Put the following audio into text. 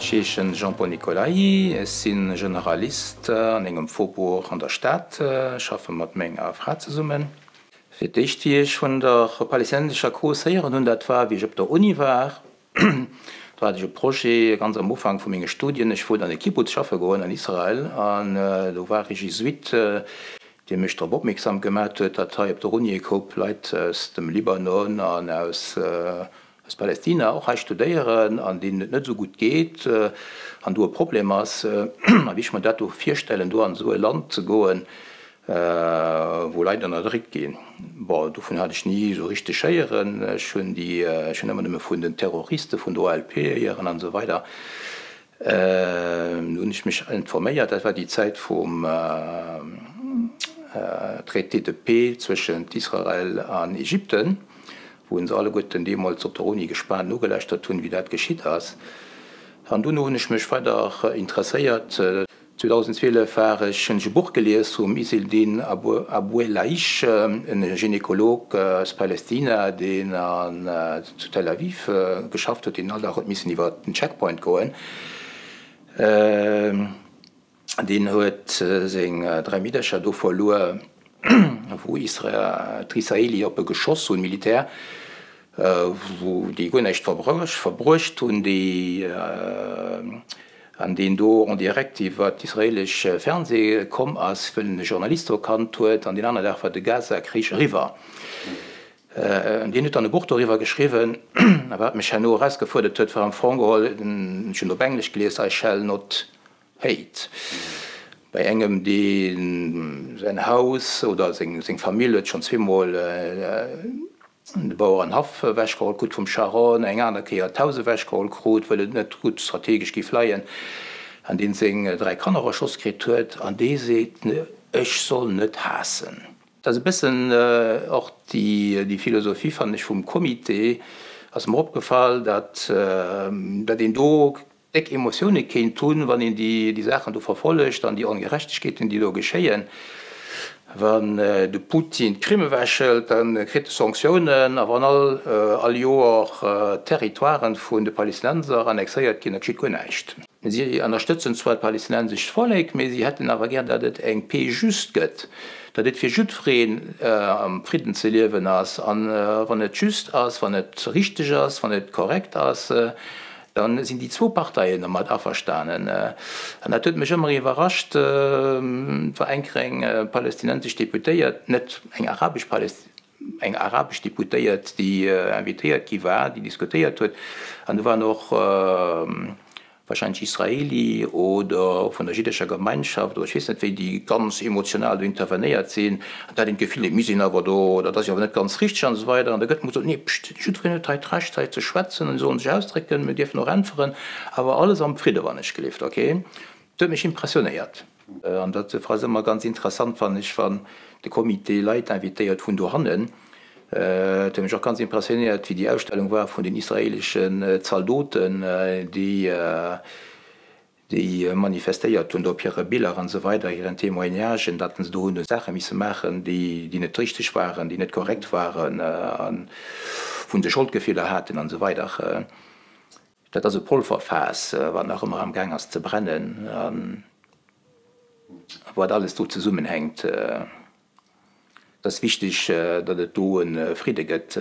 Ech heeschen Jean-Paul Nicolay, ech si Generalist an engem Faubourg an der Stad, schaffe mat menger Fra zesummen. Fir d'éischt wéi ech vun der palestinensescher Cause héieren hunn, dat war wéi ech op der Uni war. Do hat ech e Projet ganz am Ufank vu menge Studien. Ech wollt an e Kibbutz schaffe goen an Israel an do war e Jesuit, dee mech drop opmierksam gemat huet, datt hei op der Uni e Koup Leit aus dem Libanon an aus Palästina och hei studéieren an deenen et net esou gutt geet an do e Problem ass. A wéi ech mer dat do virstellen, do an esou e Land ze goen, wou Leit ënnerdréckt ginn. Bon, dovun hat ech ni esou richteg héieren. Ech hunn déi, ech hunn ëmmer nëmme vun den Terroriste vun der OLP héieren an esou weider. Du hunn ech mech informéiert, dat war déi Zäit vum Traité de paix zwëschent Israel an Ägypten, wou se alleguerten deemools op der Uni gespaant nogelauschtert hunn, wéi dat geschitt ass. An duerno hunn ech mech weider interesséiert. 2012 war ech, hunn ech e Buch gelies vum Izzeldin Abuelaish, e Gynekolog aus Palästina, deen an zu Tel Aviv geschafft huet, deen all Dag huet missen iwwer den Checkpoint goen. Deen huet seng 3 Meedercher do verluer, wou d'Israeli op e geschoss hunn, Militär, wou déi guer näischt verbruecht hunn, déi an deen do en direct iwwer d'israelesch Fernseh komm ass, wëll en e Journalist do kannt huet, an deen aneren Dag war de Gaza-Krich eriwwer. Deen huet dann e Buch doriwwer geschriwwen, a wat mech herno erausgefuerdert huet, war am Fong geholl, ech hunn op Englesch gelies, I shall not Hate. Bei engem dee säin Haus oder seng Famill huet schonn zweemol de Bauerenhaff ewechgeholl krut vum Sharon, eng aner Kéier d'Haus ewechgeholl krut, wëll et net gutt strategesch géif leien, an dee seng 3 Kanner erschoss kritt huet, an dee seet, ech soll net haassen. Dat ass e bëssen och déi Philosophie, fannen ech, vum Comité, ass mer opgefall, datt een do déck Emotioune kéint hunn, wann een déi Saachen do verfollegt an déi Ongerechtegkeeten, déi do geschéien. Wann de Putin d'Krim ewechhëlt, da kritt e Sanktiounen, a wann all all Joer Territoiren vun de Palästinenser annexéiert ginn, da geschitt guer näischt. Si ënnerstëtzen zwar d'palästinensescht Vollek, mee si hätten awer gär, datt et eng Paix juste gëtt, datt et fir jiddwereen am Fridden ze liewen ass. A wann et just ass, wann et richteg ass, wann et korrekt ass, Dann sinn déi zwou Parteien domat averstanen. An dat huet mech ëmmer iwwerrascht, et war eng Kéier eng palästinensesch Deputéiert, net eng arabesch Paläst, eng arabesch Deputéiert, déi invitéiert gi war, déi diskutéiert huet. An do waren och wahrscheinlech Israeli oder vun der jiddescher Gemeinschaft oder ech weess net wéi, déi ganz emotional do intervenéiert sinn. An da hat een d'Gefill, et misst een awer do, dat ass jo awer net ganz richteg an esou weider. An da gëtt emol gesot, nee, pscht, jiddwereen huet hei d'Recht hei ze schwätzen an si sollen sech ausdrécken, mir dierfen och äntweren, awer alles am Fridde wann ech gelift, okay. Dat huet mech impressionéiert. An dat ass ëmmer ganz interessant, fannen ech, wann de Comité Leit invitéiert vun dohannen. Et huet mech och ganz impressionéiert, wéi déi Ausstellung war vun den israeleschen Zaldoten, déi, déi manifestéiert hunn do op hire Biller an esou weider, hiren Témoignagen, datt se do hunn Saache misse maachen, déi net richteg waren, déi net korrekt waren a wou se Scholdgefiller haten an esou weider. Dat ass e Polverfaass, wat nach ëmmer am Gaang ass ze brennen a wat alles do zesummenhänkt. Et ass wichteg, datt et do e Fridde gëtt.